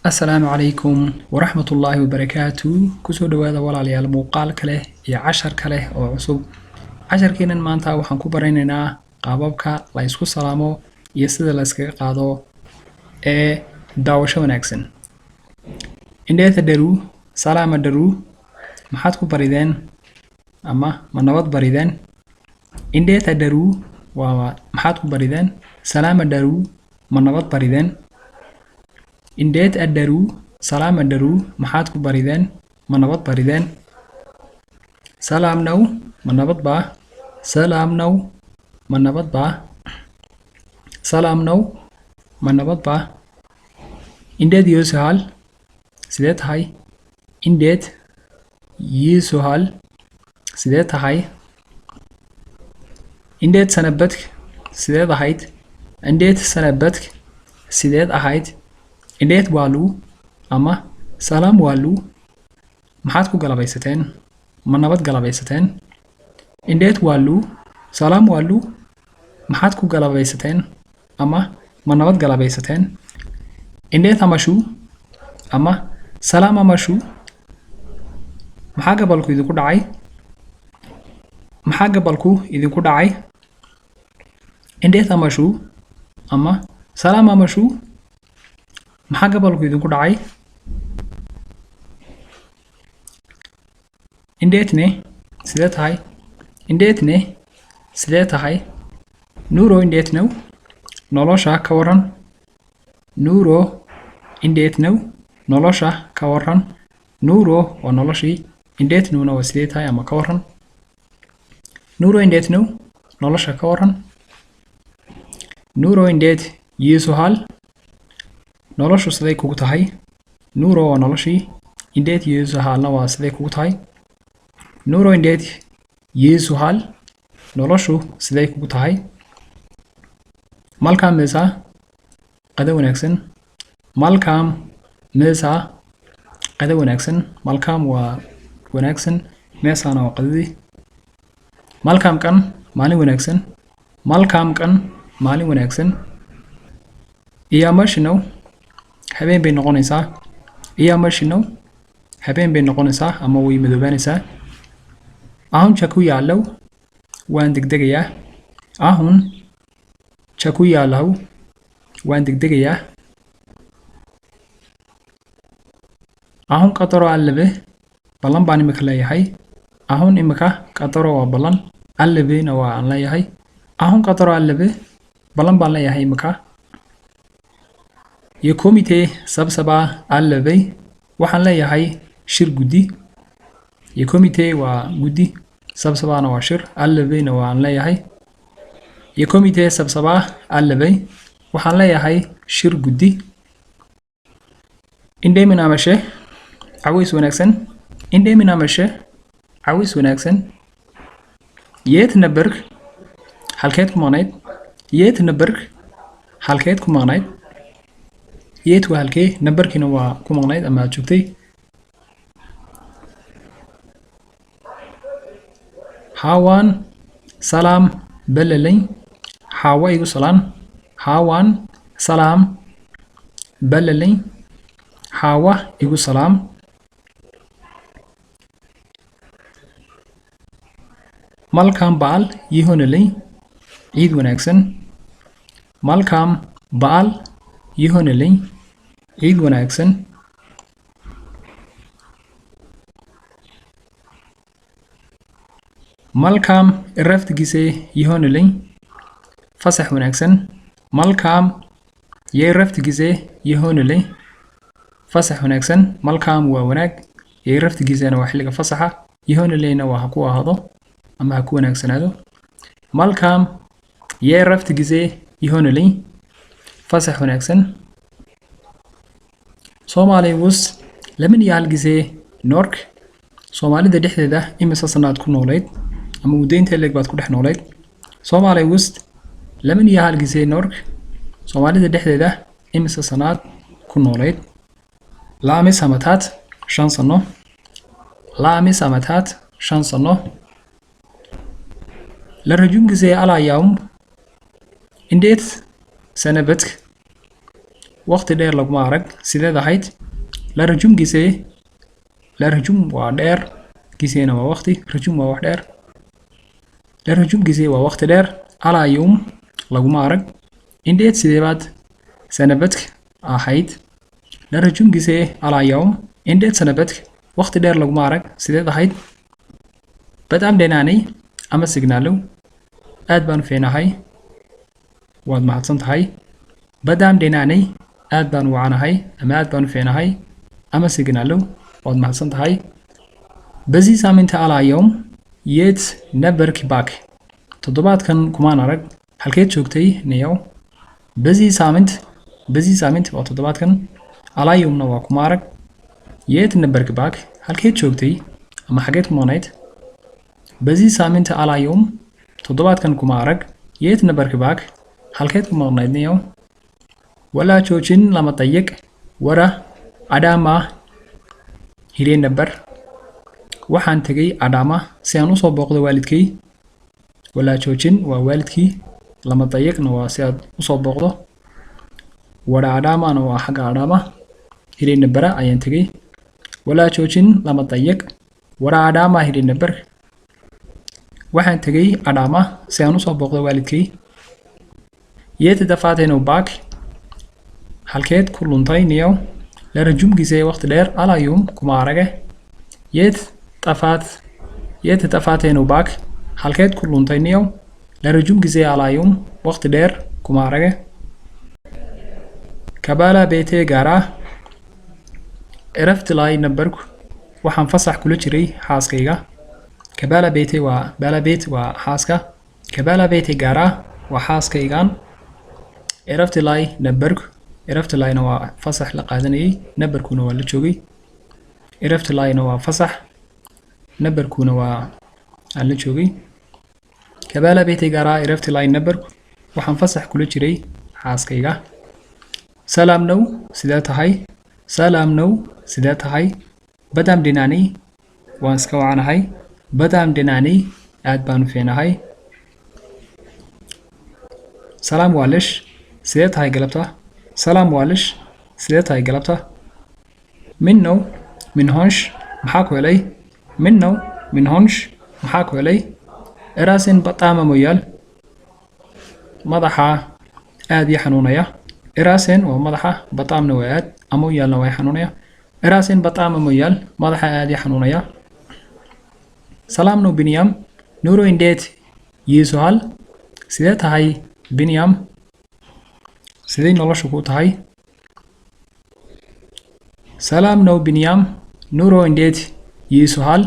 Asalaamu calaykum waraxmatullaahi wabarakaatu. Kusoo dhawaada, walaalayaal, muuqaal kale iyo cashar kale oo cusub. Casharkeenan maanta waxaan ku baranaynaa qaababka la isku salaamo iyo sida la iskaga qaado ee daawasho wanaagsan. እንዴት አደሩ? ሰላም አደሩ? Maxaad ku barideen ama ma nabad barideen? እንዴት አደሩ waa maxaad ku barideen. ሰላም አደሩ, ma nabad barideen? እንዴት አደሩ? ሰላም አደሩ? Maxaad ku barideen? Ma nabad barideen? ሰላም ነው? Ma nabad baa? ሰላም ነው? Ma nabad baa? ሰላም ነው? Ma nabad baa? እንዴት ይዞሃል? Sidee tahay? እንዴት ይዞሃል? Sidee tahay? እንዴት ሰነበትክ? Sideed ahayd? እንዴት ሰነበትክ? Sideed ahayd? እንዴት ዋሉ ama ሰላም ዋሉ? Maxaad ku galabaysateen? Ma nabad galabaysateen? እንዴት ዋሉ? ሰላም ዋሉ? Maxaad ku galabaysateen ama ma nabad galabaysateen? እንዴት አመሹ ama ሰላም አመሹ? Maxaa gabalku idinku dhacay? Maxaa gabalku idinku dhacay? እንዴት አመሹ ama ሰላም አመሹ? Maxaa gabalku idinku dhacay? እንዴት ነህ? Sidee tahay? እንዴት ነህ? Sidee tahay? ኑሮ እንዴት ነው? Nolosha ka waran? ኑሮ እንዴት ነው? Nolosha ka waran? ኑሮ waa noloshii, እንዴት ነው na waa sidee tahay ama ka waran. ኑሮ እንዴት ነው? Nolosha ka waran? ኑሮ እንዴት ይዞሃል? Noloshu siday kugu tahay? ኑሮ waa noloshii, እንዴት ይዞሃል na waa siday kugu tahay. ኑሮ እንዴት ይዞሃል? Noloshu siday kugu tahay? መልካም ምሳ, qado wanaagsan. መልካም ምሳ, qado wanaagsan. መልካም waa wanaagsan, ምሳ na waa qadadii. መልካም ቀን, maalin wanaagsan. መልካም ቀን, maalin wanaagsan. እያመሸ ነው, habeen bay noqonaysaa. እያመሸ ነው, habeen bay noqonaysaa ama way madoobaanaysaa. አሁን ቸኩያለሁ, waan degdegayaa. አሁን ቸኩያለሁ, waan degdegayaa. አሁን ቀጠሮ አለብህ, ballan baan imika leeyahay. አሁን imika, ቀጠሮ waa ballan, አለብህ na waa aan leeyahay. አሁን ቀጠሮ አለብህ, ballan baan leeyahay imika. የኮሚቴ ስብሰባ አለብኝ, waxaan leeyahay shir guddi. የኮሚቴ waa guddi, ስብሰባ na waa shir, አለብኝ na waa aan leeyahay. የኮሚቴ ስብሰባ አለብኝ, waxaan leeyahay shir guddi. እንደምን አመሸህ? Caways wanaagsan. እንደምን አመሸህ? Caways wanaagsan. የት ነበርክ? Halkeed ku maqnayd? የት ነበርክ? Halkeed ku maqnayd? የት waa halkee, ነበርክ na waa ku maqnayd ama aad joogtay. ሐዋን ሰላም በልልኝ, Xaawa igu salaan. ሐዋን ሰላም በልልኝ, Xaawa igu salaam. መልካም በዓል ይሁንልኝ, ciid wanaagsan. መልካም በዓል ይሁንልኝ, ciid wanaagsan. መልካም እረፍት ጊዜ ይሁንልኝ, fasax wanaagsan. መልካም የእረፍት ጊዜ ይሁንልኝ, fasax wanaagsan. መልካም waa wanaag, የእረፍት ጊዜ na waa xilliga fasaxa, ይሁንልኝ na waa ha ku ahaado ama ha ku wanaagsanaado. መልካም የእረፍት ጊዜ ይሁንልኝ, fasax wanaagsan. ሶማሌ ውስጥ ለምን ያህል ጊዜ ኖርክ? Soomaalida dhexdeeda imise sanaad ku noolayd ama muddo intee leeg baad ku dhex noolayd? ሶማሌ ውስጥ ለምን ያህል ጊዜ ኖርክ? Soomaalida dhexdeeda imise sanaad ku noolayd? ለአምስት ዓመታት, 5 sano. ለአምስት ዓመታት, 5 sano. ለረጅም ጊዜ አላየሁም። እንዴት ሰነበትክ? Waqti dheer laguma arag, sideed ahayd? ለረጅም ጊዜ። ለረጅም waa dheer, ጊዜ na waa waqti, ረጅም waa wax dheer. ለረጅም ጊዜ waa waqti dheer. አላየሁም laguma arag. እንዴት sideebaad ሰነበትክ ahayd? ለረጅም ጊዜ አላየሁም፣ እንዴት ሰነበትክ? Waqti dheer laguma arag, sideed ahayd? በጣም ደህና ነኝ፣ አመሰግናለሁ። Aad baan u fiicnahay, waad mahadsan tahay. በጣም ደህና ነኝ, aad baan u wacanahay ama aad baan u fiicnahay. አመሰግናለሁ, waad mahadsan tahay. በዚህ ሳምንት አላየሁም፣ የት ነበርክ ባክህ? Toddobaadkan kumaan arag, halkeed joogtay niyow? በዚህ ሳምንት, በዚህ ሳምንት waa toddobaadkan, አላየሁም na waa kuma arag. የት ነበርክ ባክህ? Halkeed joogtay ama xageed ku maqnayd? በዚህ ሳምንት አላየሁም, toddobaadkan kuma arag. የት ነበርክ ባክህ? Halkeed ku maqnayd niyow? ወላጆችን ለመጠየቅ ወደ አዳማ ሄጄ ነበር። Waxaan tegay Adama si aan usoo booqdo waalidkay. ወላጆችን waa waalidkii, ለመጠየቅ na waa si aad usoo booqdo, ወደ Adama na waa xagga Adama, ሄጄ ነበረ ayaan tegay. ወላጆችን ለመጠየቅ ወደ Adama ሄጄ ነበር። Waxaan tegay Adama si aan usoo booqdo waalidkay. የት ጠፍተህ ነው ባክህ? Halkeed ku luntay niyow? ለረጅም ጊዜ waqti dheer, አላየሁም kuma arage. የት ጠፋት የት ጠፍተህ ነው ባክህ? Halkeed ku luntay niyow? ለረጅም ጊዜ አላየሁም, waqti dheer kuma arage. ከባለቤቴ ጋራ እረፍት ላይ ነበርኩ። Waxaan fasax kula jiray xaaskayga. ከባለቤቴ waa ባለቤት waa xaaska, ከባለቤቴ ጋራ waa xaaskaygan. እረፍት ላይ ነበርኩ, እረፍት ላይ na waa fasax la qaadanayay, ነበርኩ na waa la joogay. እረፍት ላይ na waa fasax, ነበርኩ na waa aan la joogay. ከባለቤቴ ጋራ እረፍት ላይ ነበርኩ. Waxaan fasax kula jiray xaaskayga. ሰላም ነው, sidee tahay? ሰላም ነው, sidee tahay? በጣም ደህና ነኝ, waan iska wacanahay. በጣም ደህና ነኝ, aad baan u fiicnahay. ሰላም ዋልሽ, sidee tahay galabta? ሰላም ዋልሽ, sidee tahay galabta? ምን ነው, ምን ሆንሽ? Maxaa ku helay? ምን ነው, ምን ሆንሽ? Maxaa ku helay? ራሴን በጣም አሞኛል. Madaxa aad ii xanuunaya. ራሴን waa madaxa, በጣም na waa aad, አሞኛል na waa i xanuunaya. ራሴን በጣም አሞኛል, madaxa aad ii xanuunaya. ሰላም ነው ቢንያም, ኑሮ እንዴት ይዞሃል? Sidee tahay Binyam? Sidee noloshu ku tahay? ሰላም ነው ቢንያም, ኑሮ እንዴት ይዞሃል?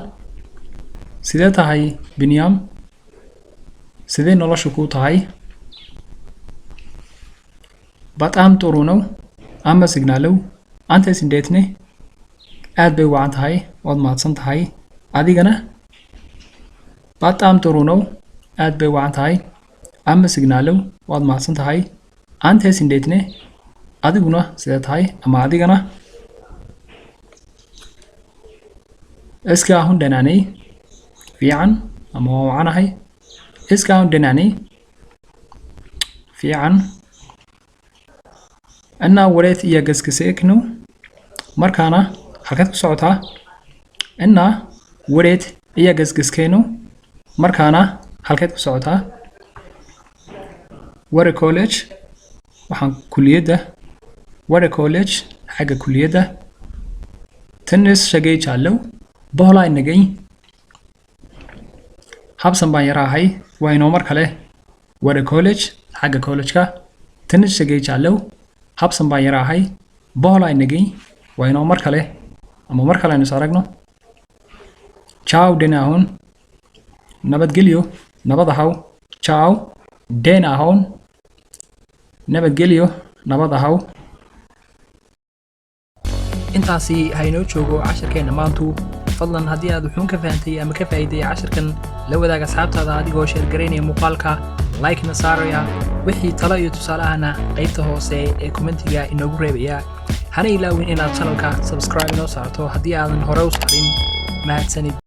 Sidee tahay Binyam? Sidee noloshu ku tahay? በጣም ጥሩ ነው, አመሰግናለሁ። አንተስ እንዴት ነህ? Aad bay wacan tahay, waad mahadsan tahay. Adigana? በጣም ጥሩ ነው, aad bay wacan tahay. አመሰግናለሁ, waad mahadsan tahay. አንተስ እንዴት ነህ? Adiguna sidee tahay ama adigana? እስካሁን ደህና ነኝ, fiican ama waan wacanahay. እስካሁን ደህና ነኝ, fiican. እና ወዴት እየገሰገስክ ነው? Markaana halkeed ku socotaa? እና ወዴት እየገሰገስክ ነው? Markaana halkeed ku socotaa? ወደ ኮሌጅ, waxaan kuliyadda. ወደ ኮሌጅ, xagga kuliyadda. ትንሽ ዘግይቻለሁ, በኋላ እንገናኝ. Habsan baan yara ahay, waa inoo mar kale. ወደ ኮሌጅ, xagga college-ka. ትንሽ ዘግይቻለሁ, habsan baan yara ahay. በኋላ እንገናኝ, waa inoo mar kale ama mar kale aynu is aragno. ቻው, ደህና ሁን. Nabadgelyo, nabad ahaw. ቻው, ደህና ሁን. Nabadgelyo, nabad ahaw. Intaasi ha inoo joogo casharkeenna maantu. Fadlan haddii aad wuxuun ka fahantay ama ka faa'iiday casharkan, la wadaag asxaabtaada adigoo share garaynaya muuqaalka, like-na saaraya, wixii talo iyo tusaale ahna qaybta hoose ee comment-iga inoogu reebaya. Hana ilaawin inaad channelka subscribe inoo saarto haddii aadan hore u saarin. Mahadsanid.